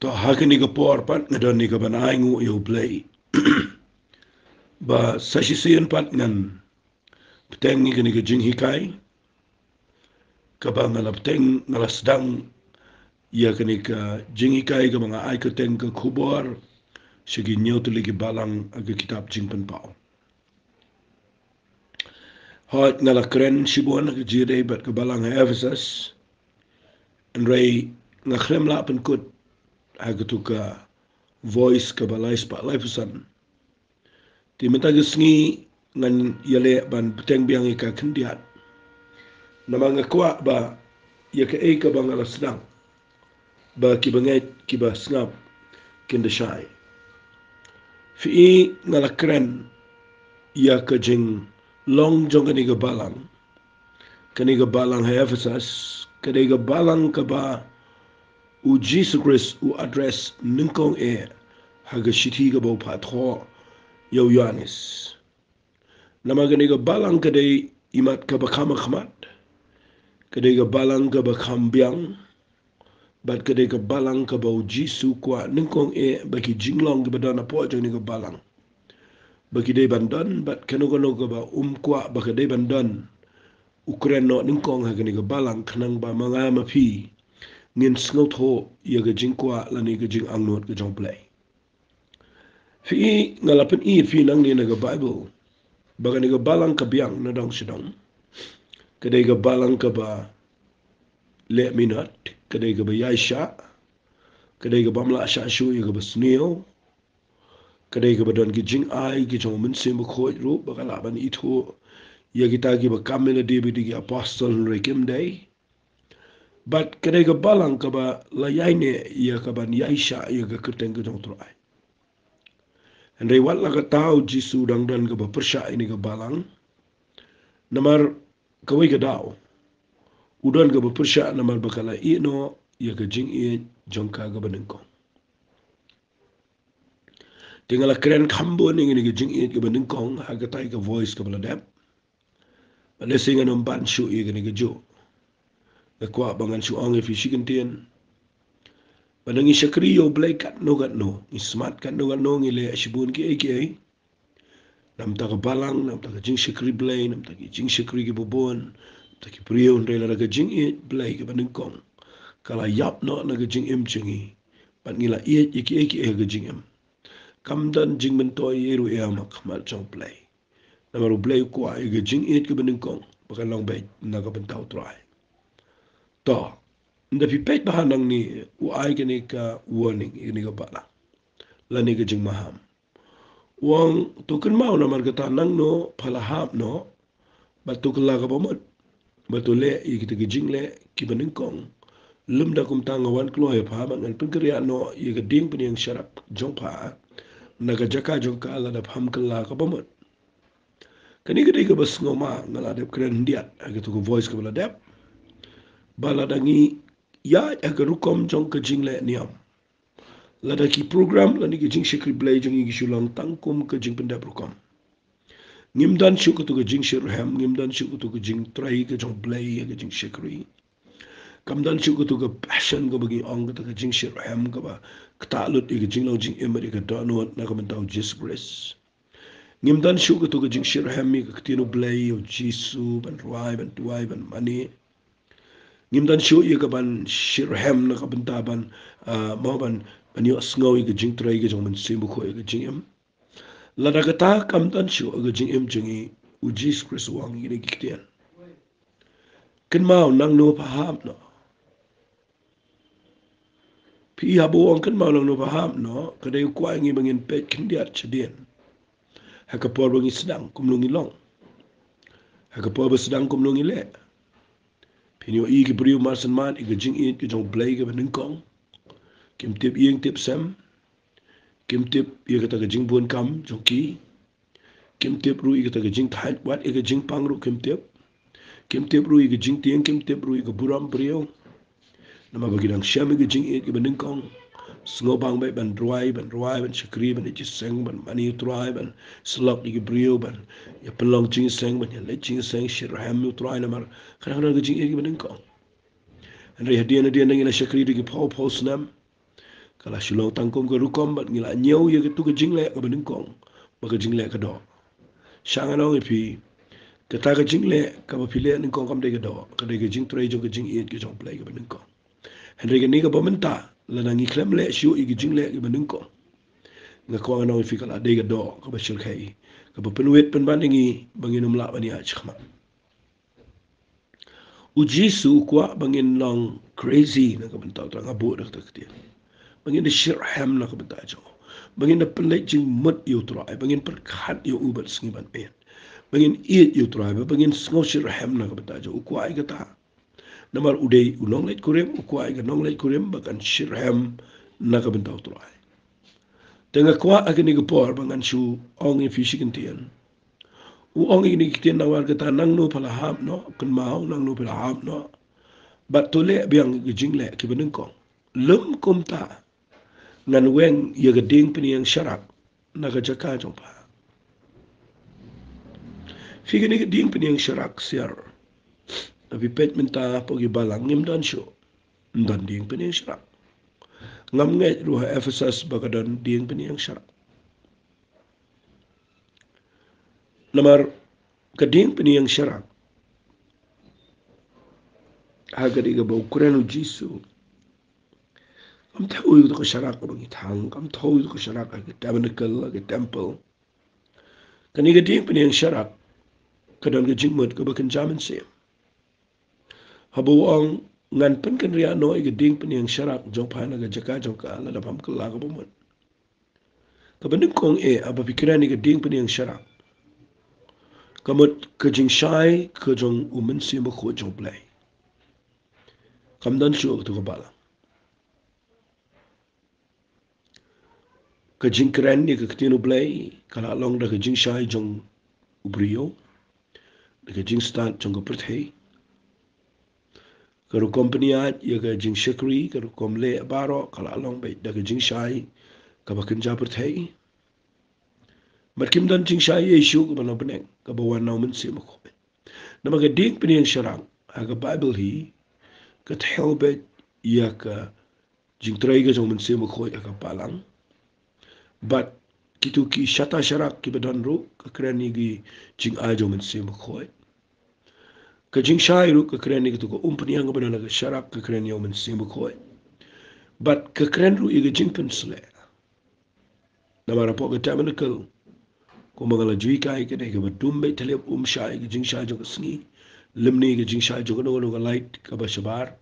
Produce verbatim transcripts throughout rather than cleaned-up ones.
To ha kane ka por pat nga don ïa ka ban ai nguh ïa U Blei ba sa shisien pat ngan bteng ïa kane ka jinghikai kaba nga la bteng, nga la sdang ïa kane ka jinghikai kaba nga ai kyrteng ka khubor sha ki hynñiew tylli ki balang ha ka kitab Jingpynpaw. Hooid, nga la kren shibun ha ka jingïadei bad ka balang ha Ephesus. Hynrei nga khlem lah pynkut ha katu ka voice kaba lai spah lai phew san. Te mynta ka sngi ngan ïaleh ban bteng biang ïa ka khyndiat. Namar nga kwah ba ïa kaei kaba nga la sdang ba kiba ngeit kiba sngap kin da shai. Phi i, nga la kren ïa ka jinglong jong kane ka balang. Kane ka balang ha Ephesus ka dei ka balang kaba U Jisu Khrist u address nyngkong eh ha ka shithi kaba u phah thoh ïa u Ïoannis. Namar kane ka balang ka dei imat kaba kham ha khmat, ka dei ka balang kaba kham biang, bad ka dei ka balang kaba U Jisu u kwah nyngkong eh ba ki jinglong kiba don hapoh jong kane ka balang ba ki dei ban don, bad kano kano kaba um kwah ba ka dei ban don, u kren noh nyngkong ha kane ka balang khnang ba ma nga ma phi ngin sngewthuh ïa ka jingkwah lane ka jingangnud ka jong U Blei. Phi i, nga la pyni ïa phi nangne na ka Baibl ba kane ka balang ka biang na dong sha dong. Ka dei ka balang kaba leh minot, ka dei kaba ïaishah, ka dei kaba ym lah shah shuh ïa kaba sniew, ka dei kaba don ki jingai ki jong U Mynsiem Bakhuid ruh ba ka lah ban ithuh ïa kita kiba kam ïa lade ba dei ki apostol hynrei kim dei. Bad ka dei ka balang kaba la ïaineh ïa ka ban ïaishah ïa ka kyrteng ka jong U Trai. Hynrei wat la katta U Jisu u dang don kaba pyrshah ïa kane ka balang. Namar kawei ka daw u don kaba pyrshah namar ba ka la ïeh noh ïa ka jingïeit jong ka kaba nyngkong. Te nga la kren kham bun ïa kane ka jingïeit kaba nyngkong ha katai ka voice kaba la dep. Bad lehse ngan ym ban shuh ïa kane kajuh. Nga kwah ba ngan shu ong ïa phi shi kyntien ba ngi shakri ïa U Blei katno katno, ngi smat katno katno, ngi leh shibun kiei kiei na bynta ka balang, na bynta ka jingshakri Blei, na bynta ki jingshakri kiba bun, na bynta ki briew, hynrei lada ka jingïeit Blei kaba nyngkong ka la ïap noh na ka jingim jong ngi bad ngi la ïeit ïa kiei kiei ha ka jingim, kam don jingmyntoi ei ruh ei ha khmat jong U Blei. Namar U Blei u kwah ïa ka jingïeit kaba nyngkong ba kan long beit na ka bynta U Trai. To, ynda phi peit bha nangne, u ai kane ka warning ïa kane ka balang lane ka jingmaham. U ong, to kynmaw, namar kata nangno pha la hap noh bad to kylla kaba mut, bad to leh ïa kita ki jingleh kiba nyngkong, lymda kumta nga wan kloi ïa pha bad ngan pynkynriah noh ïa ka dieng pynïeng sharak jong pha na ka jaka jong ka lada pham kylla kaba mut. Kane ka dei kaba sngewma, nga la dep kren khyndiat ha katu ka voice kaba la dep ba lada ngi ïaid ha ka rukom jong ka jingleh niam, lada ki program lane ki jingshakri Blei jong ngi ki shu long tang kum ka jingpyndep rukom, ngim don shuh katu ka jingshitrhem, ngim don shuh katu ka jingtrei ka jong U Blei ha ka jingshakri. Kam don shuh katu ka passion kaba ngi ong kata ka jingshitrhem kaba ktah lut ïa ka jinglong jingim bad ïa ka dohnud na ka bynta U Jisu Khrist. Ngim don shuh katu ka jingshitrhem ïa ka ktien U Blei, ïa U Jisu, ban rwai, ban duwai, ban mane. Ngim don shuh ïa ka ban shitrhem na ka bynta ban, ah, mo ban, ban ïohsngew ïa ka jingtrei ka jong U Mynsiem Bakhuid ïa ka jingim. Lada kata kam don shuh ha ka jingim jong ngi, U Jisu Khrist u ong ïa kine ki ktien, kynmaw nangno pha hap noh. Phi i, haba u ong kynmaw nangno pha hap noh, ka dei u kwah ïa ngi ba ngin peit khyndiat shadien ha ka por ba ngi sdang kumno ngi long, ha ka por ba sdang kumno ngi leh. Phin ïohi ki briew marsien mad ïa ka jingïeit ka jong U Blei kaba nyngkong, kim tip ïing tip sem, kim tip ïa kata ka jingbun kam jong ki, kim tip ruh ïa kata ka jingthait, wat ïa ka jingpang ruh kim tip. Kim tip ruh ïa ka jingtieng, kim tip ruh ïa ka burom briew. Namar ba ki dang shem ïa ka jingïeit kaba nyngkong, sngewbang beit ban rwai, ban rwai, ban shakri, ban ïeit jingïaseng, ban mane ïa U Trai, ban syllok ïa ki briew, ban ïa pynlong jingïaseng, ban ïa leit jingïaseng, shitrhem ïa U Trai, namar ka dang don ka jingïeit kaba nyngkong. Hynrei hadien hadien da ngi la shakri da ki phew phew snem, Ka la shu long tang kum ka rukom bad ngi la ñiew ïa katu ka jingleh kaba nyngkong ba ka jingleh ka doh. Sha ngan ong ïa phi, kata ka jingleh kaba phi leh nyngkong kam dei ka doh, ka dei ka jingtrei jong ka jingïeit ka jong U Blei kaba nyngkong. Hynrei kane kaba mynta, lada ngi khlem leh shuh ïa ka jingleh kaba nyngkong, nga kwah ngan ong ïa phi ka la dei ka doh kaba shyrkhei, kaba pynwit pynban ïa ngi ba ngin ym lah ban ïaid shakhmat. U Jisu u kwah ba ngin long crazy na ka bynta U Trai, nga buh da kata ka ktien. Ba ngin da shitrhem na ka bynta jong u. Ba ngin da pynleit jingmut ïa U Trai, ba ngin pyrkhat ïa u bad sngi bad miet. Ba ngin ïeit ïa U Trai, ba ngin sngew shitrhem na ka bynta jong u. U kwah ïa kata. Namar u dei u nongleit kurim, u kwah ïa ka nongleit kurim ba kan shitrhem na ka bynta U Trai. Te nga kwah ha kane ka por ba ngan shu ong ïa phi shi kyntien. U ong ïa kane ka ktien namar kata, nangno pha la hap noh, kynmaw nangno pha la hap noh. Bad to leh biang ïa ka jingleh kiba nyngkong. Lym kumta, ngan weng ïa ka dieng pynïeng sharak na ka jaka jong pha. Phi, kane ka dieng pynïeng sharak sir, phi peit mynta hapoh ki balang ngim don shuh. Ym don dieng pynïeng sharak. Ngam ngeit ruh ha Ephesus ba ka don dieng pynïeng sharak. Namar ka dieng pynïeng sharak, ha ka dei kaba u kren U Jisu, kam thew ïa katu ka sharak kaba ngi thang, kam thew ïa katu ka sharak ha ka tabernacle, ha ka temple. Kane ka dieng pynïeng sharak ka don ka jingmut kaba kynja mynsiem. Haba u ong, ngan pynkynriah noh ïa ka dieng pynïeng sharak jong pha na ka jaka jong ka, lada pham kylla kaba mut. Kaba nyngkong eh, haba phi kren ïa ka dieng pynïeng sharak, ka mut ka jingshai ka jong U Mynsiem Bakhuid jong U Blei. Kam don shuh ha katu ka balang. Ka jingkren ïa ka ktien U Blei ka la long da ka jingshai jong u briew, da ka jingstad jong ka pyrthei. Ka rukom pynïaid ïa ka jingshakri, ka rukom leh baroh ka la long beit da ka jingshai kaba kynja pyrthei. Bad kim don jingshai ei shuh kaba na bneng, kaba wan na U Mynsiem Bakhuid. Namar ka dieng pynïeng sharak ha ka Baibl hi ka thew beit ïa ka jingtrei ka jong U Mynsiem Bakhuid ha ka balang. Bad kitu ki shata sharak kiba don ruh ka kren ïa ki jingai jong U Mynsiem Bakhuid. Ka jingshai ruh ka kren ïa kitu ka umpynïeng kaba don ha ka sharak, ka kren ïa U Mynsiem Bakhuid. Bad ka kren ruh ïa ka jingpynsleh. Namar hapoh ka tabernacle, kumba nga la ju hikai, ka dei kaba dum beit thlip, um shai ïa ka jingshai jong ka sngi, lymne ïa ka jingshai jong kano kano ka light kaba shabar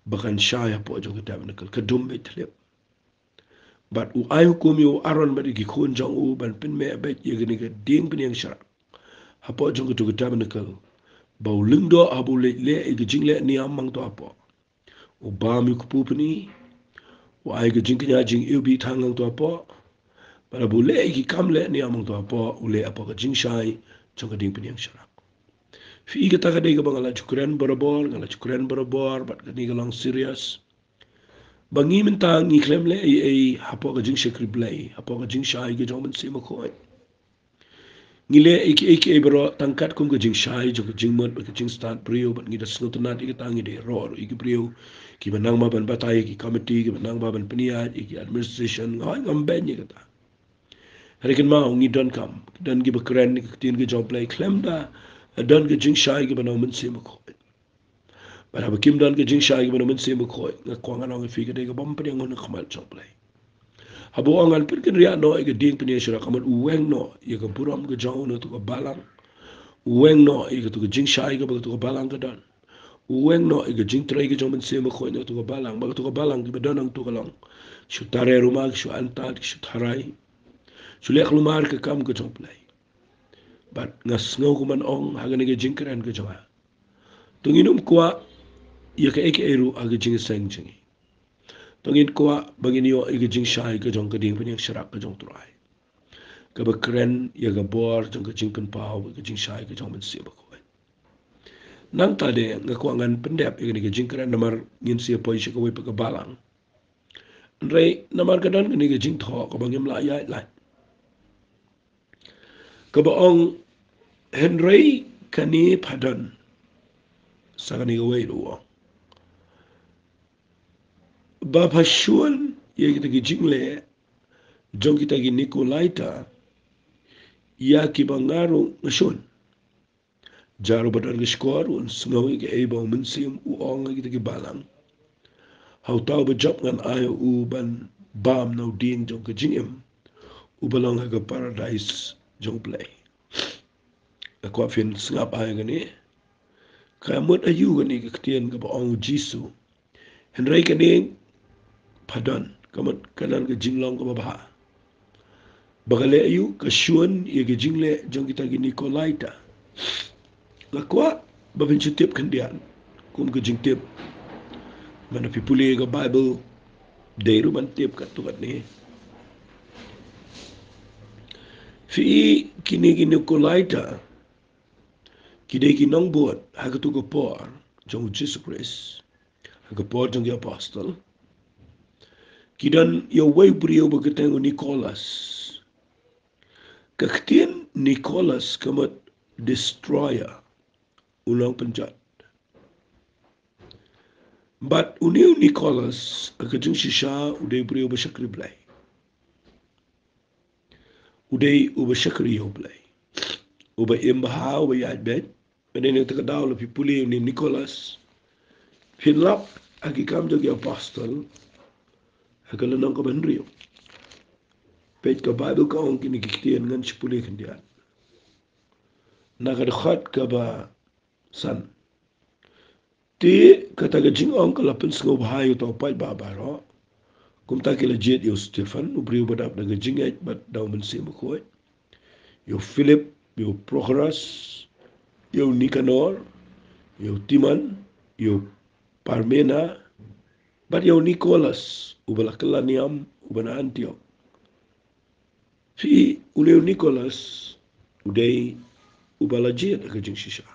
ba kan shai hapoh jong ka tabernacle, ka dum beit thlip. Bad u ai hukum ïa u Aaron bad ïa ki khun jong u ban pynmeh beit ïa kane ka dieng pynïeng sharak hapoh jong katu ka tabernacle, ba u lyngdoh haba u leit leh ïa ka jingleh niam hangto hapoh. U bam ïa u kpu pyni, u ai ka jingkñia jingïewbih thang hangto hapoh. Bad haba u leh ïa ki kam leh niam hangto hapoh, u leh hapoh ka jingshai jong ka dieng pynïeng sharak. Phi, kata ka dei kaba nga la ju kren barabor, nga la ju kren barabor, bad kane ka long serious. Ba ngi mynta ngi khlem leh ei ei hapoh ka jingshakri Blei, hapoh ka jingshai ka jong U Mynsiem Bakhuid. Ngi leh ei ei ei baroh tang katkum ka jingshai jong ka jingmut bad ka jingstad briew, bad ngi da sngewtynnad ïa kata, ngi da ïaroh ruh ïa ki briew kiba nang ba ban batai ïa ki committee, kiba nang ba ban pynïaid ïa ki administration, nga hoi ngam beiñ ïa kata. Hynrei kynmaw, ngi donkam, don kiba kren ïa ka ktien ka jong U Blei khlem da don ka jingshai kaba na U Mynsiem Bakhuid. Bad haba kim don ka jingshai kaba na U Mynsiem Bakhuid, nga kwah ngan ong ïa phi, ka dei ka bym pdiang hun ha khmat jong U Blei. Haba u ong ngan pynkynriah noh ïa ka dieng pynïeng sharak, ka mut u weng noh ïa ka burom ka jong u na katu ka balang. U weng noh ïa katu ka jingshai kaba katu ka balang ka don. U weng noh ïa ka jingtrei ka jong U Mynsiem Bakhuid na katu ka balang, ba katu ka balang kiba don hangto ka long shu tare ruma, ki shu antad, ki shu tharai, shu leh kulmar ka kam ka jong U Blei. Bad nga sngew kumban ong ha kane ka jingkren ka jong nga, to ngin ym kwah ïa kaei kaei ruh ha ka jingïaseng jong ngi. To ngin kwah ba ngin ïoh ïa ka jingshai ka jong ka dieng pynïeng sharak ka jong U Trai, kaba kren ïa ka bor jong ka jingpynpaw bad ka jingshai ka jong U Mynsiem Bakhuid. Nangta de nga kwah ngan pyndep ïa kane ka jingkren namar ngin sa ïa poi sha kawei pat ka balang. Hynrei namar ka don kane ka jingthoh kaba ngim lah ïaid lait, kaba ong, hynrei kane pha don sa kane kawei ruh, u ong, ba pha shun ïa kita ki jingleh jong kita ki Nikolaita, ïa kiba nga ruh nga shun. Jar uba don ka shkor un sngew ïa kaei ba u Mynsiem u ong ha kita ki balang. Ha uta uba jop ngan ai ïa u ban bam na u dieng jong ka jingim, uba long ha ka paradais jong U Blei. Nga kwah phin sngap ïa kane. Ka mut aïu kane ka ktien kaba ong u Jisu? Hynrei kane pardon, ka mut ka don ka jinglong kaba bha. Ba ka leh aïu? Ka shun ïa ka jingleh jong kita ki Nikolaita. Nga kwah ba phin shu tip khyndiat kum ka jingtip. Mynba phi pule ka Baibl, dei ruh ban tip katto katne. Phi i, kine ki Nikolaita ki dei ki nongbud ha kato ka por jong u Jisu Khrist, ha ka por jong ki apostol. Ki don ïa uwei u briew ba kyrteng u Nicholas. Ka ktien Nicholas ka mut destroyer, u nongpynjot. Bad une u Nicholas ha ka jingshisha u dei u briew uba shakri Blei. U dei uba shakri ïa U Blei, uba im bha, uba ïaid beit. Mynta na kata ka daw lada phi pule une u Nicholas, phin lap ha Ki Kam jong ki Apostol, ha ka lynnong kaba hynriew. Peit, ka Baibl ka ong kine ki ktien, ngan shu pule khyndiat. Na ka dkhot kaba san. Te kata ka jingong ka la pynsngewbha ïa uta u paidbah baroh. Kumta ki la jied ïa u Stephan, u briew ba dap da ka jingngeit bad da u Mynsiem Bakhuid, ïa u Philip, ïa u Prokhorus, ïa u Nikanor, ïa u Timon, ïa u Parmena, bad ïa u Nicholas, uba la kylla niam, uba na Antiok. Phi, une u Nicholas u dei uba la jied ha ka jingshisha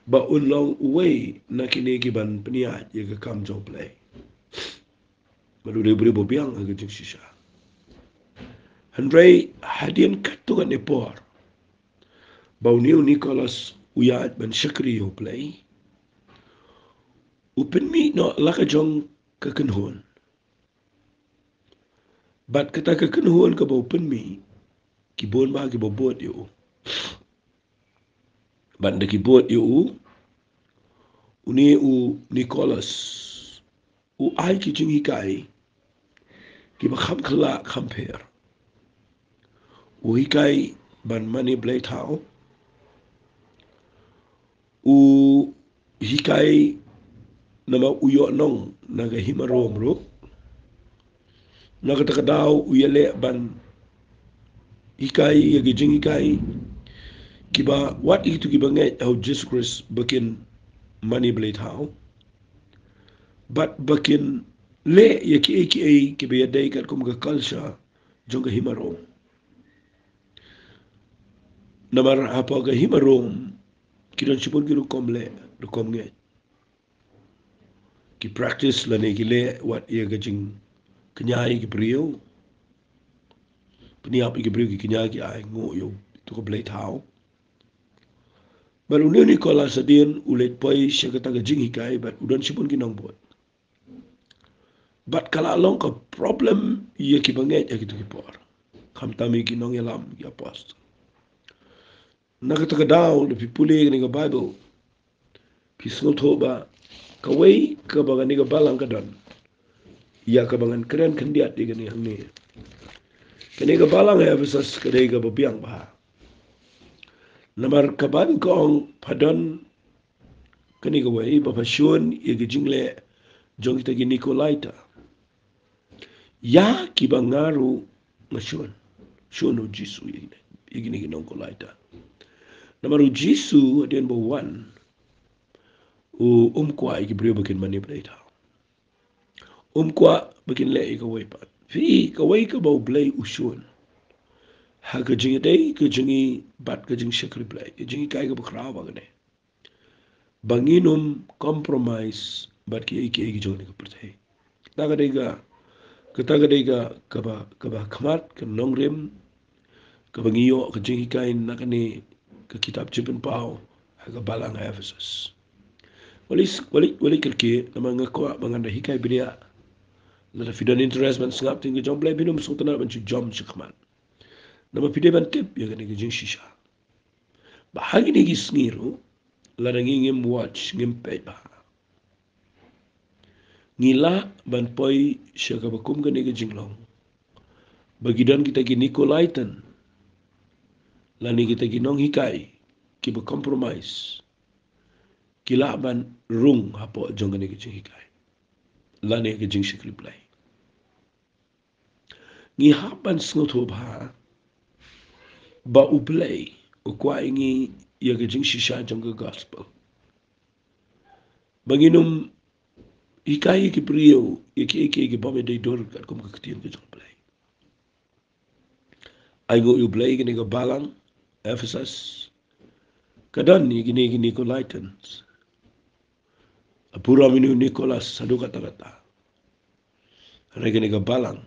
ba un long uwei na kine ki ban pynïaid ïa ka kam jong U Blei. Bad u dei u briew ba biang ha ka jingshisha. Hynrei hadien katto katne por ba une u Nicholas u ïaid ban shakri ïa U Blei, u pynmih noh la ka jong ka kynhun. Bad kata ka kynhun kaba u pynmih, ki bun bah kiba bud ïa u. Bad da ki bud ïa u, une u Nicholas u ai ki jinghikai kiba kham khyllah kham pher. U hikai ban mane blei thaw. U hikai namar u ïoh nong na ka hima Rom ruh. Na kata ka daw u ïaleh ban hikai ïa ki jinghikai kiba wat ïa kito kiba ngeit ha u Jisu Khrist ba kin mane blei thaw. Bad ba kin leh ïa kiei kiei kiba ïadei katkum ka culture jong ka hima Rom. Namar hapoh ka hima Rom ki don shibun ki rukom leh, rukom ngeit. Ki practice lane ki leh wat ïa ka jingkñia ïa ki briew. Pynïap ïa ki briew, ki kñia, ki ainguh ïa uto ka blei thaw. Bad une u Nicholas hadien u leit poi sha kata ka jinghikai bad u don shibun ki nongbud. Bad ka la long ka problem ïa kiba ngeit ha kito ki por, khamtam ïa ki nongïalam, ki apostol. Na kata ka daw lada phi pule kane ka Baibl, phi sngewthuh ba kawei kaba kane ka balang ka don, ïa kaba ngan kren khyndiat ïa kane hangne. Kane ka balang Ephesus ka dei kaba biang bha. Namar ka Baibl ka ong, pardon, kane kawei ba pha shun ïa ki jingleh jong kita ki Nikolaita, ïa kiba nga ruh nga shun. Shun u Jisu ïa kine, ïa kine ki Nikolaita. Namar u Jisu hadien ba u wan, u, um kwah ïa ki briew ba kin mane blei thaw. Um kwah ba kin leh ïa kawei pat. Phi, kawei kaba U Blei u shun ha ka jingïadei ka jong ngi bad ka jingshakri Blei, ka jinghikai kaba khraw ba kane, ba ngin ym compromise bad kiei kiei ki jong kane ka pyrthei. Kata ka dei ka, kata ka dei ka, kaba, kaba khmat, ka nongrim kaba ngi ïoh ka jinghikai na kane ka kitab Jingpynpaw ha ka balang Ephesus. Wat leit, wat leit, wat leit kyrkieh, namar nga kwah ba ngan da hikai bniah Lada phi don interest ban sngap ktien ka jong U Blei, phin ym sngewtynnat ban shu jump shakhmat. Namar phi dei ban tip ïa kane ka jingshisha. Ba ha kine ki sngi ruh, lada ngi ngim watch, ngim peit bha, ngi lah ban poi sha kaba kum kane ka jinglong, ba ki don kita ki Nicolaitan, lane kita ki nonghikai kiba compromise, ki lah ban rung hapoh jong kane ka jinghikai lane ka jingshakri Blei. Ngi hap ban sngewthuh bha ba U Blei u kwah ïa ngi ïa ka jingshisha jong ka gospel, ba ngin ym hikai ïa ki briew ïa kiei kiei ki bym dei dur katkum ka ktien ka jong U Blei. Ainguh ïa U Blei, kane ka balang Ephesus ka don ïa kine ki Nicolaitans. A pura minu Nicholas, haduh katta katta. Hynrei kane ka balang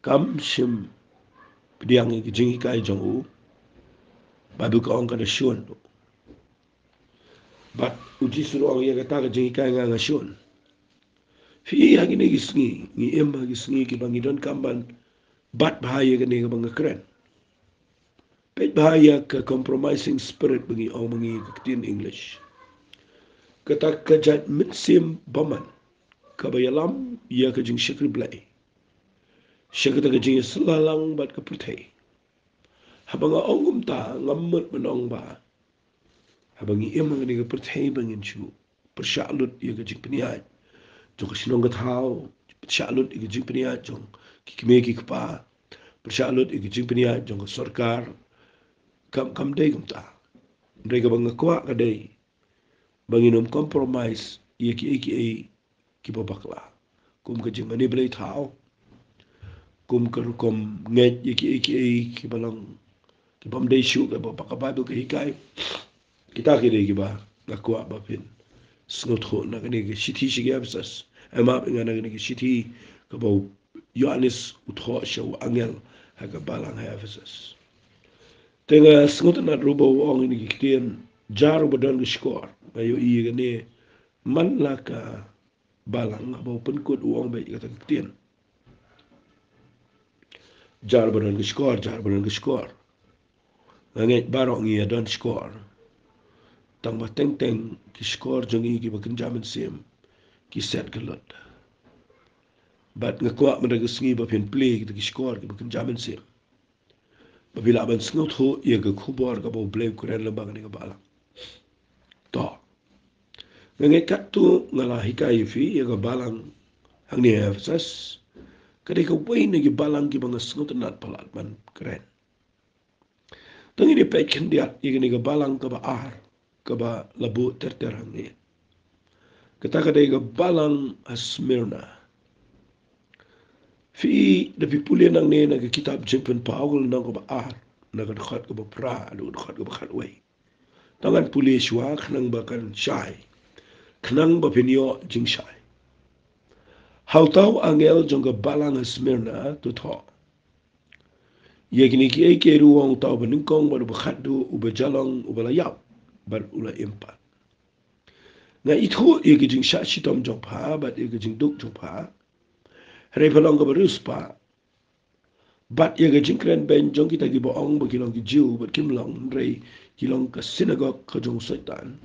kam shym pdiang ïa ka jinghikai jong u. Baibl ka ong ka da shun. Bad U Jisu u ong, ïa kata ka jinghikai nga nga shun. Phi i, ha kine ki sngi, ngi im ha ki sngi kiba ngi donkam ban bat bha ïa kane kaba nga kren. Peit bha ïa ka compromising spirit ba ngi ong ma ngi ka ktien English. Kata ka jait mynsiem bymman kaba ïalam ïa ka jingshakri Blei sha kata ka jingïasylla lang bad ka pyrthei. Haba nga ong kumta, ngam mut ban ong ba haba ngi im ha kane ka pyrthei ba ngin shu pyrshah lut ïa ka jingpynïaid jong ka shnong ka thaw, pyrshah lut ïa ka jingpynïaid jong ki kmie ki kpa, pyrshah lut ïa ka jingpynïaid jong ka sorkar. Kam, kam dei kumta. Hynrei kaba nga kwah ka dei ba ngin ym compromise ïa kiei kiei kiba bakla, kum ka jingmane blei thaw, kum ka rukom ngeit ïa kiei kiei kiba long, ki bym dei shuh kaba ka Baibl ka hikai. Kita ki dei kiba nga kwah ba phin sngewthuh na kane ka shithi sha ki Ephesus. Em, na kane ka shithi kaba u Ïoannis u thoh sha u angel ha ka balang ha Ephesus. Te nga sngewtynnat ruh ba u ong ïa kine ki ktien, jar uba don ka shkor. Nga ïohi ïa kane, man la ka balang haba u pynkut u ong beit ïa kata ka ktien. Jar uba don ka shkor, jar uba don ka shkor. Nga ngeit baroh ngi ïa don shkor. Tang ba teng teng ki shkor jong ngi kiba kynja mynsiem ki set ka lut. Bad nga kwah mynta ka sngi ba phin plie kita ki shkor kiba kynja mynsiem, ba phi lah ban sngewthuh ïa ka khubor kaba U Blei u kren lyngba kane ka balang. To, nga ngeit katto nga la hikai ïa phi ïa ka balang hangne ha Ephesus. Ka dei kawei na ki balang kiba nga sngewtynnat palat ban kren. To ngin ïa peit khyndiat ïa kane ka balang kaba ar kaba la buh ter ter hangne. Kata ka dei ka balang ha Smyrna. Phi, da phi pule nangne na ka kitab Jingpynpaw ka lynnong kaba ar, na ka dkhot kaba phra haduh ka dkhot kaba khatwei. To ngan pule shuwa khnang ba kan shai, khnang ba phin ïoh jingshai. Ha uta u angel jong ka balang ha Smyrna to thoh: Ïa kine kiei kiei ruh u ong uta uba nyngkong bad uba khatduh, uba ïalong, uba la ïap bad u la im pat: Nga ithuh ïa ka jingshah shitom jong pha bad ïa ka jingduk jong pha, hynrei pha long kaba riewspah, bad ïa ka jingkren beiñ jong kita kiba ong ba ki long ki Jiw bad kim long, hynrei ki long ka synagog ka jong u Soitan.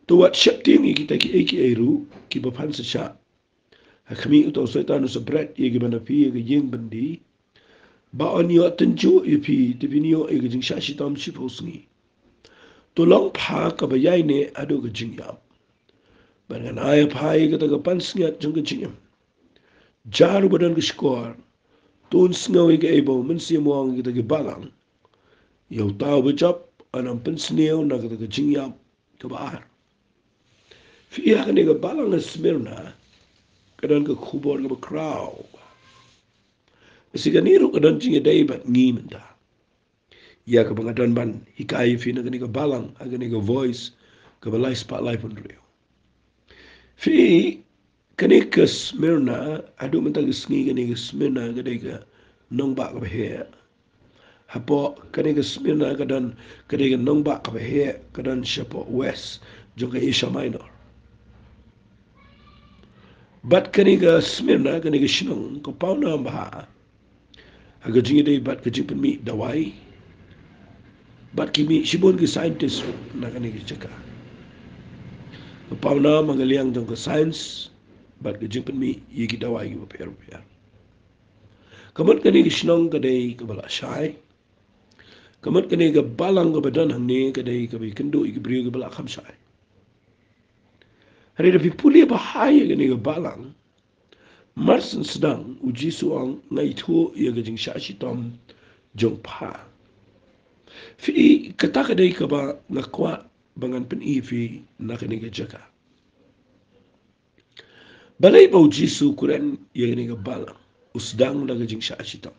To wat sheptieng ïa kita kiei kiei ruh kiba phan sa shah. Ha khmih, uta u Soitan u sa bret ïa kiba na phi ïa ka ïing byndi, ba yn ïoh tynjuh ïa phi, te phin ïoh ïa ka jingshah shitom shiphew sngi. To long pha kaba ïaineh haduh ka jingïap, bad ngan ai ha pha ïa kata ka pansngiat jong ka jingim. Jar uba don ka shkor, to un sngew ïa kaei ba u Mynsiem u ong ïa kita ki balang. Ïa uta uba jop, yn ym pynsniew na kata ka jingïap kaba ar. Phi, ha kane ka balang ha Smyrna ka don ka khubor kaba khraw. Bad shi kane ruh ka don jingïadei bad ngi mynta, ïa kaba nga don ban hikai ïa phi na kane ka balang, ha kane ka Voice kaba lai spah laiphew hynriew. Phi, kane ka Smyrna, haduh mynta ka sngi kane ka Smyrna ka dei ka nongbah kaba heh. Hapoh kane ka Smyrna ka don, ka dei ka nongbah kaba heh, ka don shapoh west jong ka Asia Minor. Bad kane ka Smyrna, kane ka shnong, ka pawnam bha ha ka jingïadei bad ka jingpynmih dawai. Bad ki mih shibun ki scientist na kane ka jaka. Ka pawnam ha ka liang jong ka science bad ka jingpynmih ïa ki dawai kiba pher bapher. Ka mut kane ka shnong ka dei kaba la shai. Ka mut kane ka balang kaba don hangne ka dei kaba ïakynduh ïa ki briew kiba la kham shai. Hynrei lada phi pule bha ïa kane ka balang, mar shen sdang u Jisu u ong, nga ithuh ïa ka jingshah shitom jong pha. Phi i, kata ka dei kaba nga kwah ba ngan pyni ïa phi na kane ka jaka. Balei ba u Jisu u kren ïa kane ka balang, u sdang da ka jingshah shitom?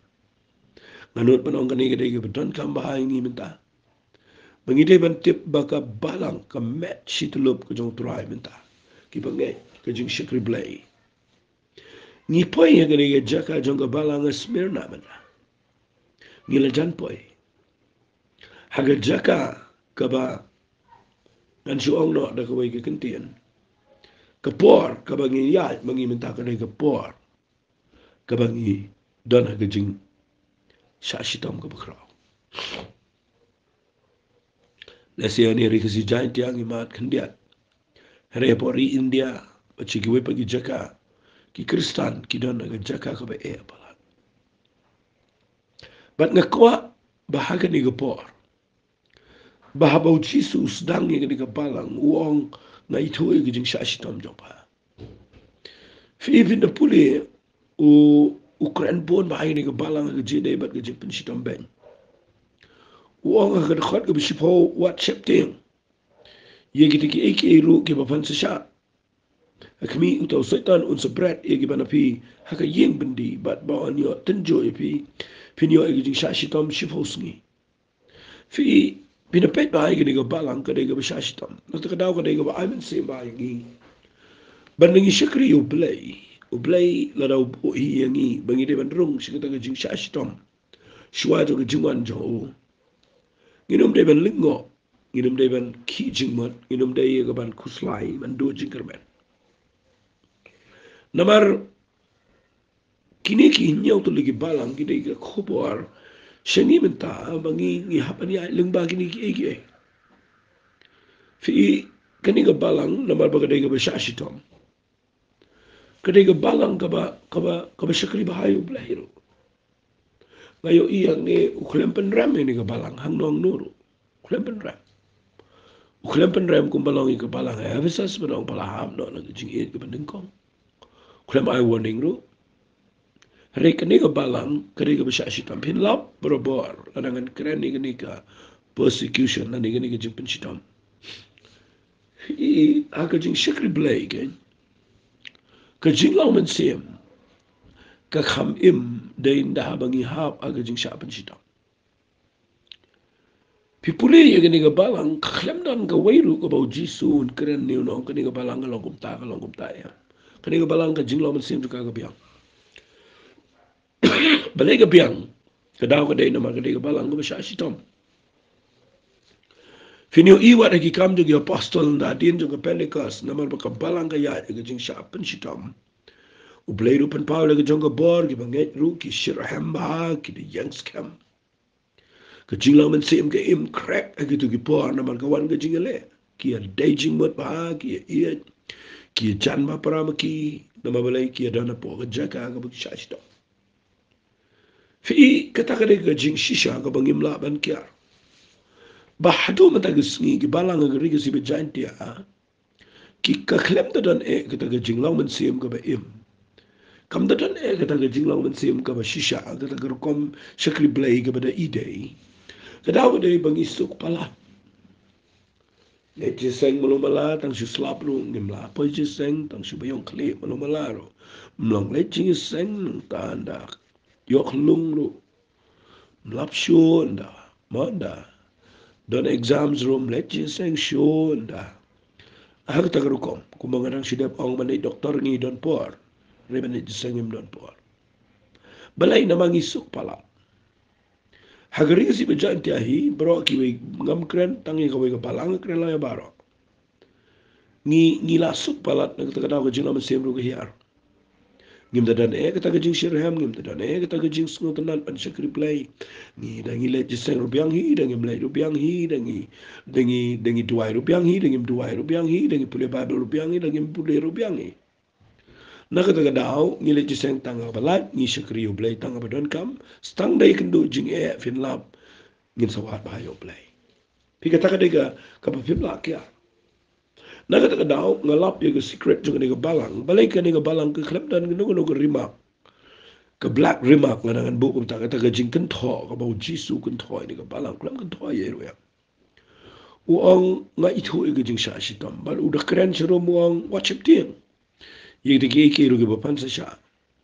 Nga nud ban ong kane ka dei kaba donkam bha ïa ngi mynta, ba ngi dei ban tip ba ka balang ka met shityllup ka jong U Trai mynta, kiba ngeit ka jingshakri Blei. Ngi poi ha kane ka jaka jong ka balang ha Smyrna mynta. Ngi la jan poi ha ka jaka kaba ngan shu ong noh da kawei ka kyntien, ka por kaba ngi ïaid ma ngi mynta ka dei ka por kaba ngi don ha ka jingshah shitom kaba khraw. Lehse ha ri Khasi Jaintia ngi mad khyndiat. Hynrei hapoh ri India bad sha kiwei pat ki jaka, ki Khristan ki don ha ka jaka kaba eh palat. Bad nga kwah ba ha kane ka por, ba haba u Jisu u sdang ïa kane ka balang, u ong, nga ithuh ïa ka jingshah shitom jong pha. Phi i, phin da pule, u, u kren bun bha ïa kane ka balang ha ka jingïadei bad ka jingpynshitom beiñ. U ong ha ka dkhot kaba shiphew, wat sheptieng ïa kita kiei kiei ruh kiba phan shisha. Ha khmih, uta u Soitan un sa bret ïa kiba na phi ha ka ïing byndi, bad ba yn ïoh tynjuh ïa phi, phin ïoh ïa ka jingshah shitom shiphew sngi. Phi i, phin da peit bha ïa kane ka balang ka dei kaba shah shitom. Nangta ka daw ka dei kaba ai mynsiem bha ïa ngi ban ngi shakri ïa U Blei. U Blei lada u buh hi ïa ngi ba ngi dei ban rung sha kata ka jingshah shitom shuwa jong ka jingwan jong u, ngin ym dei ban lyngngoh, ngin ym dei ban khih jingmut, ngin ym dei ïa ka ban khuslai, ban duh jingkyrmen. Namar kine ki hynñiew tylli ki balang ki dei ka khubor sha ngi mynta ba ngi, ngi hap ban ïaid lyngba kine kiei kiei. Phi i, kane ka balang namar ba ka dei kaba shah shitom, ka dei ka balang kaba, kaba, kaba shakri bha ïa U Blei ruh. Nga ïohi hangne u khlem pynrem ïa kane ka balang hangno hangno ruh. U khlem pynrem. U khlem pynrem kumba long ïa ka balang ha Ephesus, ba dang ba la hap noh na ka jingïeit kaba nyngkong. U khlem ai warning ruh. Hynrei kane ka balang ka dei kaba shah shitom. Phin lap barabor lada ngan kren ïa kane ka persecution lane kane ka jingpynshitom. Phi i, ha ka jingshakri Blei keiñ, ka jinglong mynsiem ka kham im dei ynda haba ngi hap ha ka jingshah pynshitom. Phi pule ïa kane ka balang, ka khlem don kawei ruh kaba u Jisu un kren ne un ong kane ka balang ka long kumta, ka long kumta ïa. Kane ka balang ka jinglong mynsiem jong ka ka biang. Balei ka biang? Ka daw ka dei namar ka dei ka balang kaba shah shitom. Phin ïohi wat ha ki Kam jong ki Apostol, hadien jong ka Pentecost, namar ba ka balang ka ïaid ha ka jingshah pynshitom, U Blei ruh u pynpaw ïa la ka jong ka bor, kiba ngeit ruh ki shyrkhei bha, ki da ïeng skhem. Ka jinglong mynsiem ka im khreh ha kito ki por namar ka wan ka jingïaleh. Ki ïadei jingmut bha, ki ïaieit, ki ïajan bha para ma ki, namar balei? Ki ïadon hapoh ka jaka kaba ki shah shitom. Phi i, kata ka dei ka jingshisha kaba ngim lah ban kiar. Ba haduh mynta ka sngi ki balang ha ka ri Khasi bad Jaiñtia, ki, ka khlem da don eh kata ka jinglong mynsiem kaba im. Kam da don eh kata ka jinglong mynsiem kaba shisha, kata ka rukom shakri Blei kaba da i dei. Ka daw ka dei ba ngi suk palat. Leit jingïaseng malu mala, tang shu slap ruh ngim lah poi jingïaseng, tang shu ba ïong khlieh malu mala ruh. Ym long leit jingïaseng, nangta ynda ïoh lung ruh ym lap shuh ynda, mo ynda don exams ruh ym leit jingïaseng shuh ynda. Ha kata ka rukom, kumba nga dang shu dep ong, ban leit doktor ngi don por, hynrei ban leit jingïaseng ngim don por. Balei? Namar ngi suk palat. Ha ka ri Khasi bad Jaiñtia hi baroh kiwei, ngam kren tang ïa kawei ka balang, kren lang ïa baroh. Ngi, ngi la suk palat, na kata ka daw ka jinglong mynsiem ruh ka hiar. Ngim da don eh kata ka jingshitrhem, ngim da don eh kata ka jingsngewtynnad ban shakri Blei. Ngi da ngi leit jingïaseng ruh biang hi, da ngim leit ruh biang hi, da ngi, da ngi, da ngi duwai ruh biang hi, da ngim duwai ruh biang hi, da ngi pule Baibl ruh biang hi, da ngim pule ruh biang hi. Na kata ka daw, ngi leit jingïaseng tang haba lait, ngi shakri ïa U Blei tang haba donkam, sa tang da ïakynduh jingeh phin lap, ngin sa wad bha ïa U Blei. Phi, kata ka dei ka, kaba phim lah kiar. Na kata ka daw, nga lap ïa ka secret jong kane ka balang. Balei kane ka balang ka khlem don kano kano ka remark, ka black remark, nga nang ngan buh kumta, kata ka jingkynthoh, kaba U Jisu u kynthoh ïa kane ka balang, khlem kynthoh ïa u ruh ïa. U ong, nga ithuh ïa ka jingshah shitom. Bad u da kren sharum u ong, wat sheptieng. Ïa kita kiei kiei ruh kiba pan sa shah,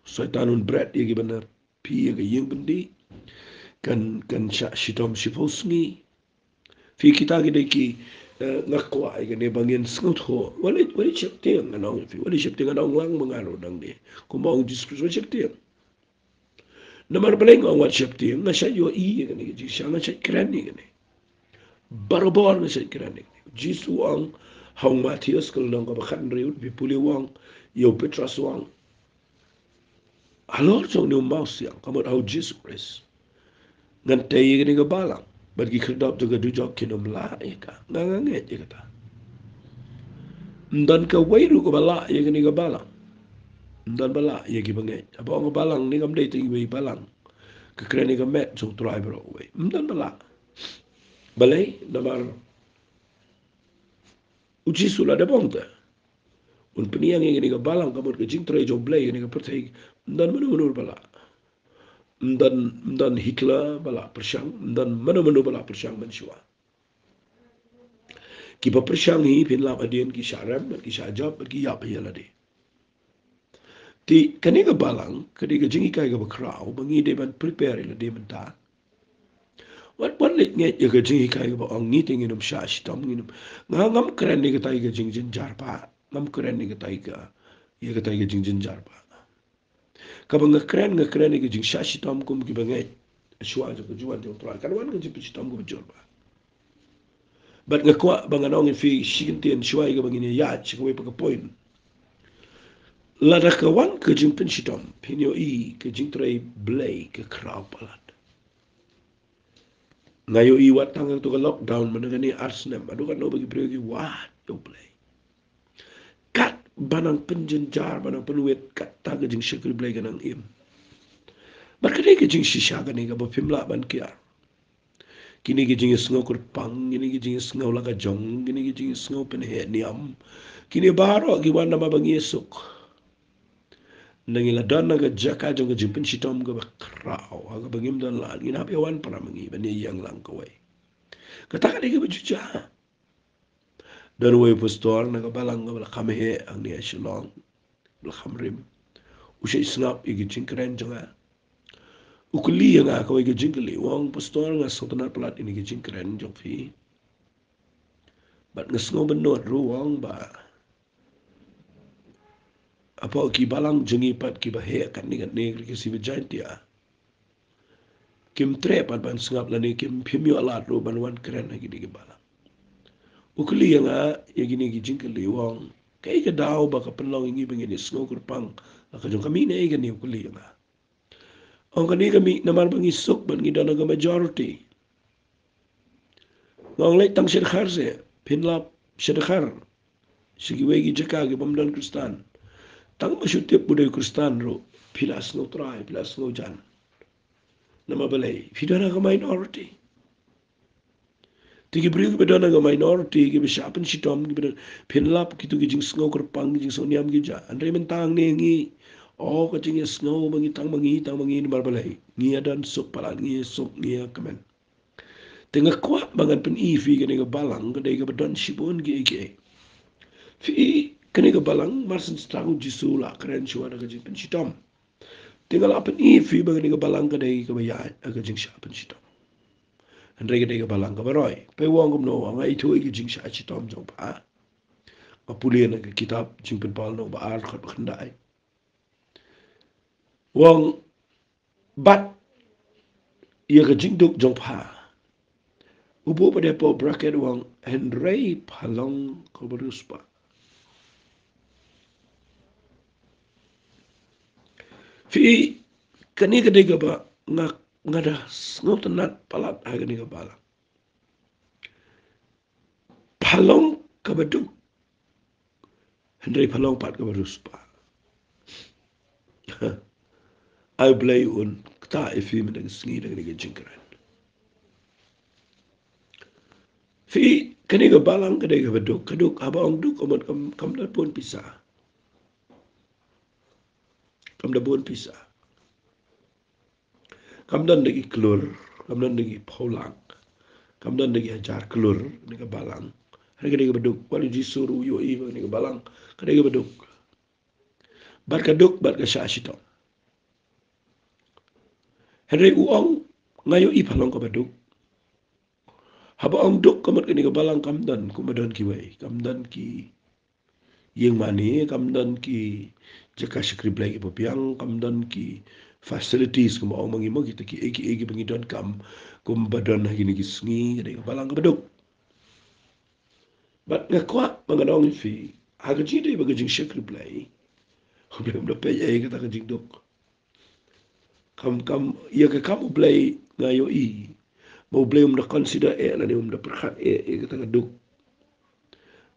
Soitan un bret ïa kiba na phi ïa ka ïing byndi. Kan, kan shah shitom shiphew sngi. Phi, kita ki dei ki, eh, nga kwah ïa kane ba ngin sngewthuh. Wat leit, wat leit sheptieng, ngan ong ïa phi. Wat leit sheptieng, ngan ong lang ma nga ruh nangne. Kumba ong U Jisu Khrist, wat sheptieng. Namar balei nga ong wat sheptieng? Nga shait ïohi ïa kane ka jingshah, nga shait kren ïa kane. Barabor nga shait kren ïa kane. U Jisu u ong ha u Mathaios ka lynnong kaba khathynriew, phi pule, u ong ïa u Petros, u ong, halor jong une u mawsiang, ka mut ha U Jisu Khrist, ngan tei ïa kane ka balang, bad ki khyrdop jong ka dujok kin ym lah ïa ka. Nga, nga ngeit ïa kata. Ym don kawei ruh kaba lah ïa kane ka balang. Ym don ba lah ïa kiba ngeit. Haba ong ka balang ne, kam dei tang iwei i balang. Ka kren ïa ka met jong U Trai baroh kawei. Ym don ba lah. Balei? Namar U Jisu u la dep ong te, un pynïeng ïa kane ka balang, ka mut ka jingtrei jong U Blei ha kane ka pyrthei. Ym don mano mano ba lah. Ym don, ym don Hitler ba lah pyrshang, ym don mano mano ba lah pyrshang mynshuwa. Kiba pyrshang hi, phin lap hadien, ki shah rem, ki shah jop, ki ïap ïa lade. Te kane ka balang ka dei ka jinghikai kaba khraw ba ngi dei ban prepare ïa lade mynta. Wat, wat leit ngeit ïa ka jinghikai kaba ong ngi te ngin ym shah shitom, ngin ym. Nga ngam kren ïa katai ka jingjynjar pat. Ngam kren ïa katai ka, ïa katai ka jingjynjar pat. Kaba nga kren, nga kren ïa ka jingshah shitom kum kiba ngeit. Shuwa jong ka jingwan jong U Trai kan wan ka jingpynshitom kaba jur bha. Bad nga kwah ba ngan ong ïa phi shi kyntien shuwa ïa kaba ngin ïaid sha kawei pat ka point. Lada ka wan ka jingpynshitom, phin ïohi ka jingtrei Blei ka khraw palat. Nga ïohi wat tang ha kato ka lockdown mynta kane ar snem, haduh katno ba ki briew ki wad ïa U Blei. Katba nang pynjynjar, ba nang pynwit, kata ka jingshakri Blei ka nang im. Bad ka dei ka jingshisha kane kaba phim lah ban kiar. Kine ki jingïasngew kyrpang, kine ki jingïasngew la ka jong, kine ki jingïasngew pynheh niam, kine baroh ki wan namar ba ngi ïasuk. Ngi la don ha ka jaka jong ka jingpynshitom kaba khraw, ha kaba ngim don lad, ngin hap ïa wan para ma ngi ban ïeng lang kawei. Kata ka dei kaba ju jia. Don uwei u pastor na ka balang kaba la kham heh hangne ha Shillong, ba la kham rim. U shait sngap ïa ki jingkren jong nga. U kylli ïa nga kawei ka jingkylli, u ong, "Pastor, nga sngewtynnad palat ïa kine ki jingkren jong phi. Bad nga sngew bynnud ruh," u ong, "ba hapoh ki balang jong ngi pat kiba heh katne katne, ki Khasi ba Jaintia, kim treh pat ban sngap lane kim, phim ïoh lad ruh ban wan kren ha kine ki balang." U kylli ïa nga ïa kine ki jingkylli, u ong, "Kaei ka daw ba ka pynlong ïa ngi ba ngin ïasngew kyrpang la ka jong, ka mih naei kane?" u kylli ïa nga. Ong, "Kane ka mih namar ba ngi suk bad ngi don ha ka majority." Nga ong, "Leit tang sha Dkhar seh, phin lap sha Dkhar, sha kiwei ki jaka ki bym don Khristan. Tang ba shu tip u dei u Khristan ruh, phi la sngewtrai, phi la sngewjan. Namar balei? Phi don ha ka minority." Te ki briew kiba don ha ka minority, kiba shah pynshitom, kiba don, phin lap kito ki jingsngew kyrpang, ki jingsngew niam ki jia. Hynrei mynta hangne ngi, o, ka jingïasngew ba ngi tang ma ngi, tang ma ngi, namar balei? Ngi ïa don suk palat, ngi ïa suk, ngi ïa kmen. Te nga kwah ba ngan pyni ïa phi kane ka balang, ka dei kaba don shibun kiei kiei. Phi, kane ka balang, mar shen stang U Jisu u la kren shuwa da ka jingpynshitom. Te nga la pyni ïa phi ba kane ka balang ka dei kaba ïaid ha ka jingshah pynshitom. Hynrei ka dei ka balang kaba roi. Phi, u ong kumno? Nga ithuh ïa ka jingshah shitom jong pha. Nga pule na ka kitab Jingpynpaw lynnong ba ar, dkhot ba khyndai. U ong, bad ïa ka jingduk jong pha. U buh pat hapoh bracket u ong, "Hynrei pha long kaba riewspah." Phi, kane ka dei kaba nga, nga da sngewtynnat palat ha kane ka balang. Pha long kaba duk, hynrei pha long pat kaba riewspah. Ai Blei un ktah ïa phi mynta ka sngi da kane ka jingkren. Phi, kane ka balang ka dei kaba duk, ka duk, haba ong duk, ka mut kam, kam da bun pisa. Kam da bun pisa. Kam don da ki klur, kam don da ki phew lak, kam don da ki hajar klur, kane ka balang. Hynrei ka dei kaba duk, wat u Jisu ruh u ïohi ba kane ka balang ka dei kaba duk. Bad ka duk, bad ka shah shitom. Hynrei u ong, nga ïohi pha long kaba duk. Haba ong duk, ka mut kane ka balang kam don kumba don kiwei, kam don ki ïing mane, kam don ki jaka shakri Blei kiba biang, kam don ki facilities kumba ong ma ngi mo, kita kiei kiei kiba ngi donkam kumba don ha kine ki sngi, ka dei ka balang kaba duk. Bad nga kwah ba ngan ong ïa phi, ha ka jingïadei bad ka jingshakri Blei, U Blei um da peit ïa kata ka jingduk. Kam, kam, ïa ka kam U Blei nga ïohi ba U Blei um da consider eh lane um da pyrkhat eh ïa kata ka duk.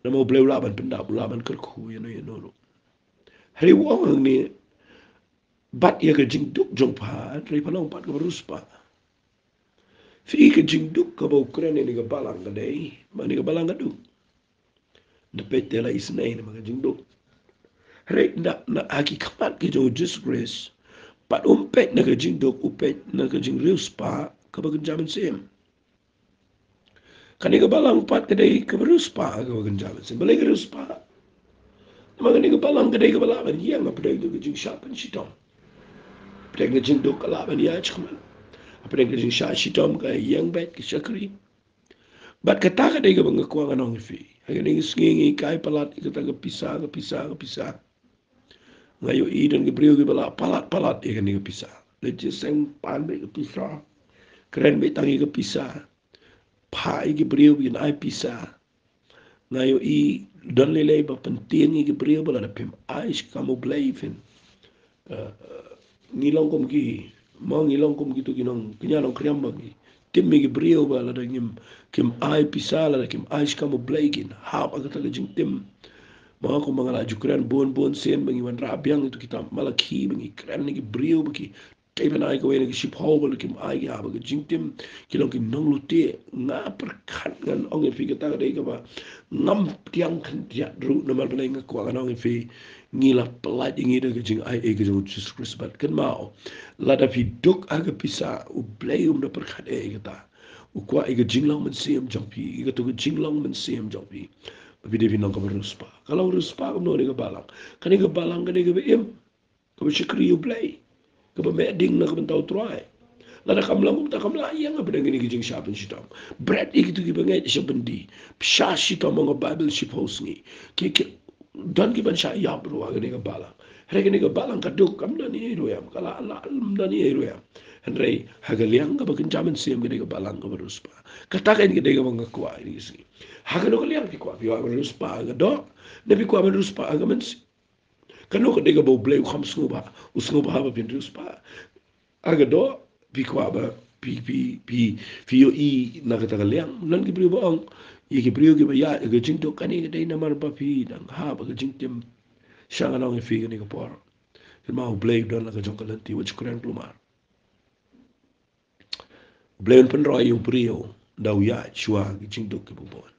Namar U Blei u lah ban pyndap, u lah ban kyrkhu ïano ïano ruh. Hynrei u ong hangne, bad ïa ka jingduk jong pha, hynrei pha long pat kaba riewspah. Phi, ka jingduk kaba u kren ïa kane ka balang ka dei, ba kane ka balang ka duk. Da peit te la isynei namar ka jingduk. Hynrei na, na ha ki khmat ki jong u Jisu Khrist, pat um peit na ka jingduk, u peit na ka jingriewspah kaba kynja mynsiem. Kane ka balang pat ka dei kaba riewspah kaba kynja mynsiem. Balei ka riewspah? Namar kane ka balang ka dei kaba lah ban ïeng hapdeng ka jingshah pynshitom, hapdeng ka jingduk ka lah ban ïaid shakhmat, hapdeng ka jingshah shitom ka ïeng beit ka shakri. Bad kata ka dei kaba nga kwah ngan ong ïa phi. Ha kane ka sngi ngi kai palat ïa kata ka pisa, ka pisa, ka pisa. Nga ïohi don ki briew kiba la palat palat ïa kane ka pisa. Leit seng pan beit ka pisa, kren beit tang ïa ka pisa, phah ïa ki briew ba kin ai pisa. Nga ïohi don lei lei ba pyntieng ïa ki briew ba lada phim ai shi kam U Blei phin, eh, ngi long kum ki, mo, ngi long kum kitu ki nongkñia nongkriam ba ki tim ïa ki briew ba lada ngim, kim ai pisa, lada kim ai shi kam U Blei kin hap ha kata ka jingtim. Mo, kumba nga la ju kren bun bun sien ba ngi wanrah biang ïa itu kitab Malaki ba ngi kren ïa ki briew ba ki tei ban ai kawei na ki shiphew ba lada kim ai ki hap ha ka jingtim, ki long ki nonglute. Nga pyrkhat ngan ong ïa phi kata ka dei kaba ngam pdiang khyndiat ruh namar balei nga kwah ngan ong ïa phi. Ngi la pyllait ïa ngi da ka jingai ei ka jong u Jisu Khrist bad kynmaw, lada phi duk ha ka pisa, U Blei um da pyrkhat ei ei kata. U kwah ïa ka jinglong mynsiem jong phi, ïa kato ka jinglong mynsiem jong phi, ba phi dei phin long kaba riewspah. Ka long riewspah kumno kane ka balang? Kane ka balang ka dei kaba im, kaba shakri ïa U Blei, kaba meh ding na ka bynta U Trai. Lada kam long kumta kam lah ïeng hapdeng kine ki jingshah pynshitom. Bret ïa kito kiba ngeit sha byndi. Shah shitom, ong ka Baibl, shiphew sngi. Ki, ki don kiban shah ïap ruh ha kane ka balang. Hynrei kane ka balang ka duk, kam don ei ei ruh em, ka la, la, kam don ei ei ruh em. Hynrei ha ka liang kaba kynja mynsiem ka dei ka balang kaba riewspah. Kata ka dei kaba nga kwah ïa kine ki sngi. Ha kano ka liang phi kwah, phi kwah ba riewspah ha ka doh, ne phi kwah ba riewspah ha ka mynsiem? Kano ka dei kaba U Blei u kham sngewbha, u sngewbha ba phin riewspah? Ha ka doh, phi kwah ba phi, phi, phi, phi ïohi na kata ka liang. Don ki briew ba ong, ïa ki briew kiba ïaid ha ka jingduk, kane ka dei namar ba phi dang hap ha ka jingtim. Sha nga ong ïa phi kane ka por, kynmaw, U Blei u don la ka jong ka lynti, wat shu kren kulmar. U Blei un pynroi ïa u briew da u ïaid shuwa ki jingduk kiba bun.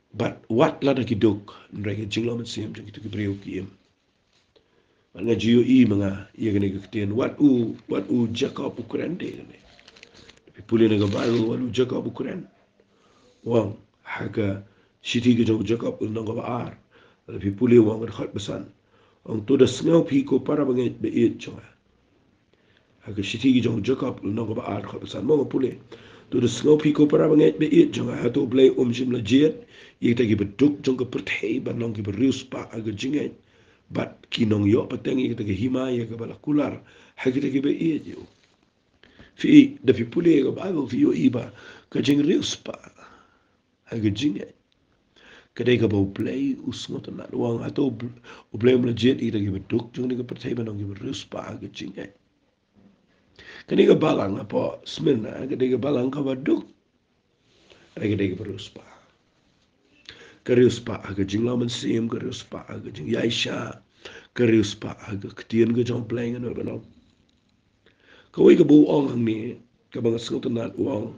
Bad wat lada ki duk, hynrei ka jinglong mynsiem jong kito ki briew ki im. Bad nga ju ïohi ma nga ïa kane ka ktien, wat u, wat u Jakob u kren de kane. Phi pule na ka Baibl, wat u Jakob u kren. U ong ha ka shithi ka jong u Jakob, lynnong kaba ar, lada phi pule, u ong ka dkhot ba san, u ong, to da sngew phi ko para bangeit ba ïeit jong nga. Ha ka shithi ka jong u Jakob, lynnong kaba ar, dkhot ba san, mo, nga pule. To da sngew phi ko para bangeit ba ïeit jong nga, hato U Blei um shym la jied ïa kita kiba duk jong ka pyrthei ban long kiba riewspah ha ka jingngeit, bad ki nongïoh pateng ïa kata ka hima ïa kaba la kular ha kita kiba ïeit ïa u? Phi, da phi pule ïa ka Baibl phi ïohi ba ka jingriewspah ha ka jingngeit, Ka dei kaba U Blei u sngewtynnad, u ong hato U Bl-, U Blei um la jied ïa kita kiba duk jong kane ka pyrthei ban long kiba riewspah ha ka jingngeit. Kane ka balang hapoh Smyrna ka dei ka balang kaba duk. Hynrei ka dei kaba riewspah. Ka riewspah ha ka jinglong mynsiem, ka riewspah ha ka jingïaishah, ka riewspah ha ka ktien ka jong U Blei, ngan ong. Kawei kaba u ong hangne, kaba nga sngewtynnad u ong.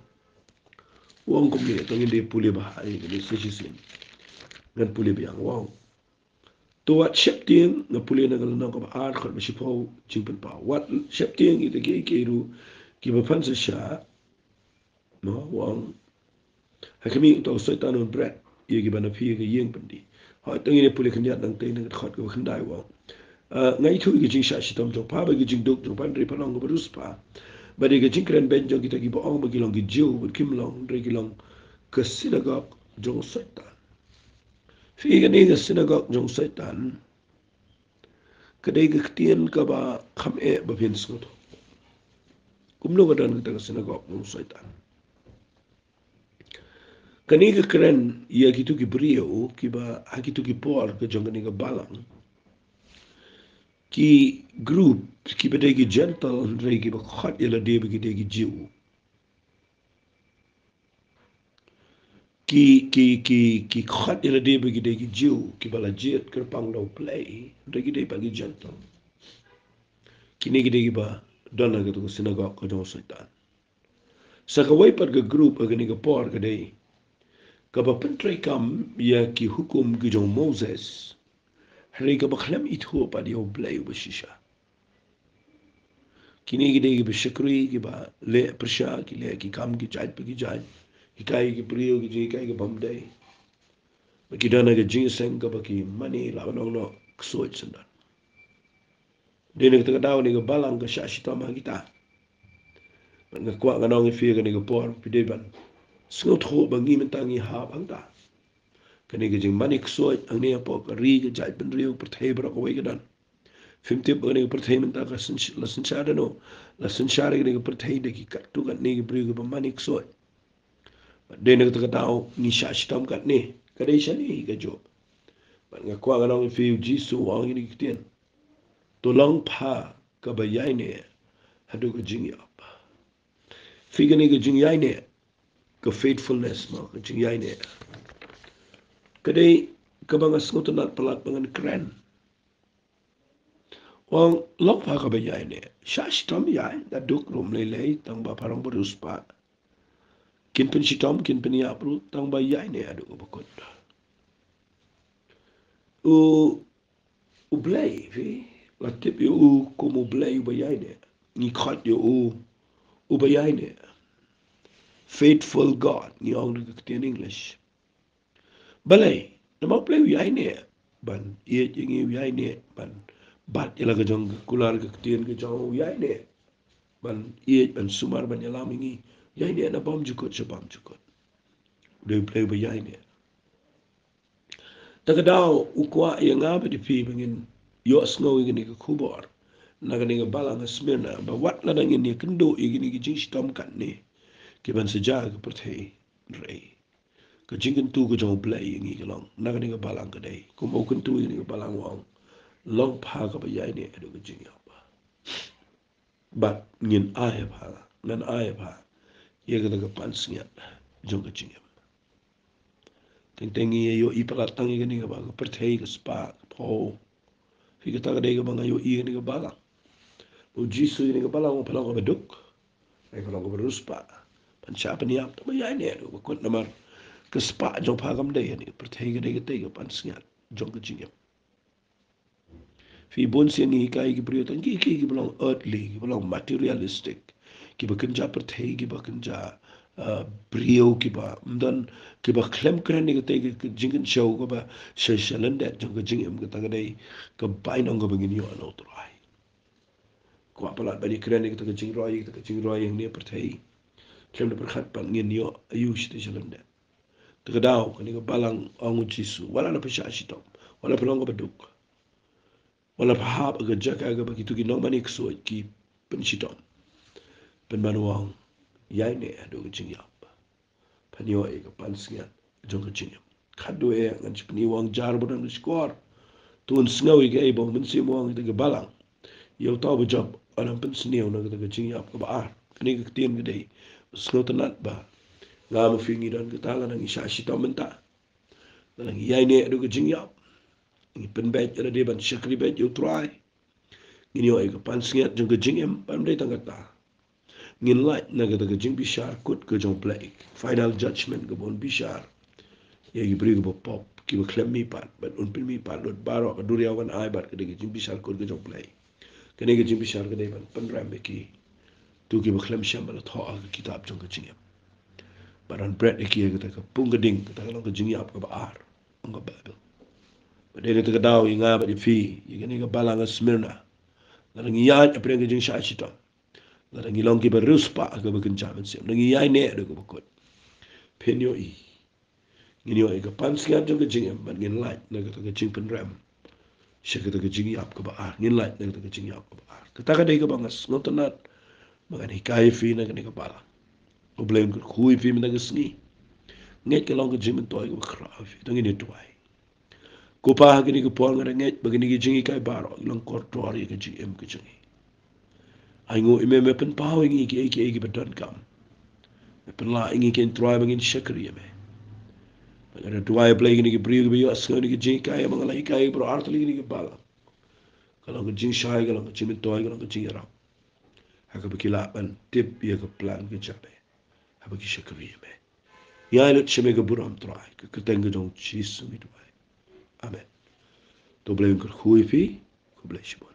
U ong kumne, to ngin ïa pule bha ïa kane sa shisien. Ngan pule biang, u ong. To wat sheptieng, nga pule na ka lynnong kaba ar, dkhot ba shiphew, jingpynpaw. Wat sheptieng ïa kita kiei kiei ruh kiba pan sha shah. Mo, u ong. Ha khmih, uta u Soitan un bret ïa kiba na phi ha ka ïing pyndih. Hooid, to ngin ïa pule khyndiat nangtei na ka dkhot kaba khyndai, u ong. Ah, nga ïathuh ïa ka jingshah shitom jong pha bad ka jingduk jong pha, hynrei pha long kaba riewspah. Bad ïa ka jingkren beiñ jong kita kiba ong ba ki long ki Jiw bad kim long, hynrei ki long ka synagog jong u Soitan. Phi, kane ka synagog jong u Soitan ka dei ka ktien kaba kham eh ba phin sngewthuh. Kumno ka don kata ka synagog jong u Soitan? Kane ka kren ïa kito ki briew kiba ha kito ki por ka jong kane ka balang, ki group kiba dei ki Gentile, hynrei kiba khot ïa lade ba ki dei ki Jiw. Ki, ki, ki, ki khot ïa lade ba ki dei ki Jiw, kiba la jied kyrpang da U Blei, hynrei ki dei pat ki Gentile. Kine ki dei kiba don ha kato ka synagog ka jong u Soitan. Sa kawei pat ka group ha kane ka por ka dei kaba pyntreikam ïa ki hukum ki jong u Moses, hynrei kaba khlem ithuh pat ïa U Blei uba shisha. Kine ki dei kiba shakri, kiba leh pyrshah, ki leh ki kam ki jait pa ki jait, hikai ki briew ki jinghikai ki bym dei. Ba ki don ha ka jingïaseng kaba ki mane lah ban ong noh ksuid syndon. Dei na kata ka daw kane ka balang ka shah shitom ha kita. Bad nga kwah ngan ong ïa phi ha kane ka por, phi dei ban sngewthuh ba ngi mynta ngi hap hangta. Kane ka jingmane ksuid hangne hapoh ka ri, ka jaitbynriew, pyrthei baroh kawei ka don. Phim tip ba kane ka pyrthei mynta ka syn-, la synshar da no, la synshar ïa kane ka pyrthei da ki katto katne ki briew kiba mane ksuid. Bad dei na kata ka daw ngi shah shitom katne, ka dei shane hi kajuh. Bad nga kwah ngan ong ïa phi, U Jisu u ong ïa kine ki ktien. To long pha kaba ïaineh haduh ka jingïap. Phi, kane ka jingïaineh, ka faithfulness mo, ka jingïaineh, ka dei kaba nga sngewtynnad palat ba ngan kren. U ong long pha kaba ïaineh. Shah shitom ïai, da duk ruh ym lei lei, tang ba pha long ba riewspah. Kin pynshitom, kin pynïap ruh, tang ba ïaineh haduh kaba kut. U, U Blei, phi la tip ïa u kum U Blei uba ïaineh. Ngi khot ïa u uba ïaineh. Faithful God, ngi ong da ka ktien English. Balei? Namar U Blei u ïaineh ban ïeit ïa ngi, u ïaineh ban bat ïa la ka jong ka kular ka ktien ka jong u, ïaineh ban ïeit, ban sumar, ban ïalam ïa ngi. Ïaineh na bymjukut sha bymjukut. U dei U Blei uba ïaineh. Ta ka daw u kwah ïa nga bad ïa phi ba ngin ïohsngew ïa kane ka khubor na kane ka balang ha Smyrna, ba wat lada ngin ïakynduh ïa kine ki jingshitom katne kiban sa jia ha ka pyrthei, hynrei ka jingkyntu ka jong U Blei ïa ngi ka long na kane ka balang ka dei kumba u kyntu ïa kane ka balang, u ong, long pha kaba ïaineh haduh ka jingïap. Bad ngin ai ha pha, ngan ai ha pha ïa kata ka pansngiat jong ka jingim. Teng teng ngi ïohi palat tang ïa kane kaba ka pyrthei, ka spah, ka phew. Phi, kata ka dei kaba nga ïohi ïa kane ka balang. Ba U Jisu ïa kane ka balang u ong pha long kaba duk, ai, pha long kaba riewspah, pynshah pynïap, tang ba ïaineh haduh ba kut, namar ka spah jong pha kam dei ha kane ka pyrthei, ka dei katei ka pansngiat jong ka jingim. Phi, bun sien ngi hikai ki briew tang ki, ki, kiba long earthly, kiba long materialistic, kiba kynja pyrthei, kiba kynja, uh, briew, kiba ym don, kiba khlem kren ïa katei ka, ka jingkynshew kaba sha, sha lyndet jong ka jingim. Kata ka dei ka bainong kaba ngin ïoh na U Trai. Kwah palat ban ïakren ïa kata ka jingroi, ïa kata ka jingroi hangne ha pyrthei. Khlem da pyrkhat pat ngin ïoh aïu shatei sha lyndet. Ta ka daw kane ka balang, ong U Jisu, wat la pha shah shitom, wat la pha long kaba duk, wat la pha hap ha ka jaka kaba kito ki nongmane ksuid ki pynshitom, pynban u ong, ïaineh haduh ka jingïap. Phan ïoh ïa ka pansngiat jong ka jingim. Khatduh eh ngan shu pyni u ong jar ba don ka shkor. To un sngew ïa kaei ba u Mynsiem u ong ïa kata ka balang. Ïa uta uba jop, un ym pynsniew na kata ka jingïap kaba ar. Kane ka ktien ka dei ba sngewtynnat ba nga ma phi ngi don kata, lada ngi shah shitom mynta, lada ngi ïaineh da ka jingïap, ngi pynbeit ïa lade ban shakri beit ïa u Trai, ngin ïoh ïa ka pansngiat jong ka jingim. Bad ym dei tang kata, ngin lait na kata ka jingbishar kut ka jong U Blei, final judgment, kaba un bishar ïa ki briew kiba pop, kiba khlem mihpat, bad un pynmihpat lut baroh, ka duriaw kan ai bad ka dei ka jingbishar kut ka jong U Blei. Kane ka jingbishar ka dei ban pynrem ïa kito kiba khlem shem ba la thoh ha ka kitab jong ka jingim. Bad un bret ïa ki ha kata ka pung ka ding, kata ka long ka jingïap kaba ar, ong ka Baibl. Bad ïa kata ka daw ïa nga bad ïa phi, ïa kane ka balang ha Smyrna, lada ngi ïaid hapdeng ka jingshah shitom, lada ngi long kiba riewspah ha kaba kynja mynsiem, lada ngi ïaineh da kaba kut, phin ïohi, ngin ïoh ïa ka pansngiat jong ka jingim, bad ngin lait na kata ka jingpynrem sha kata ka jingïap kaba ar. Ngin lait na kata ka jingïap kaba ar. Kata ka dei kaba nga sngewtynnat ba ngan hikai ïa phi na kane ka balang. U Blei un kyrkhu ïa phi mynta ka sngi. Ngeit ka long ka jingmyntoi kaba khraw ïa phi. To ngin ïa duwai. Ko Pa, ha kane ka por nga da ngeit ba kine ki jinghikai baroh ki long kordor ïa ka jingim ka jong ngi. Ainguh ïa me, me pynpaw ïa ngi kiei kiei kiba donkam. Me pynlah ïa ngi, ko Trai, ba ngin shakri ïa me. Bad nga da duwai, Blei, kine ki briew kiba ïohsngew ïa kine ki jinghikai, ba nga la hikai baroh artylli kine ki balang, ka long ka jingshai, ka long ka jingmyntoi, ka long ka jingïarap, ha kaba ki lah ban tip ïa ka plan ka jong me, haba ki shakri ïa me. Ïa lut sha me ka burom, Trai, ha ka kyrteng ka jong U Jisu ngi duwai. Amen. To U Blei un kyrkhu ïa phi. Khublei shibun.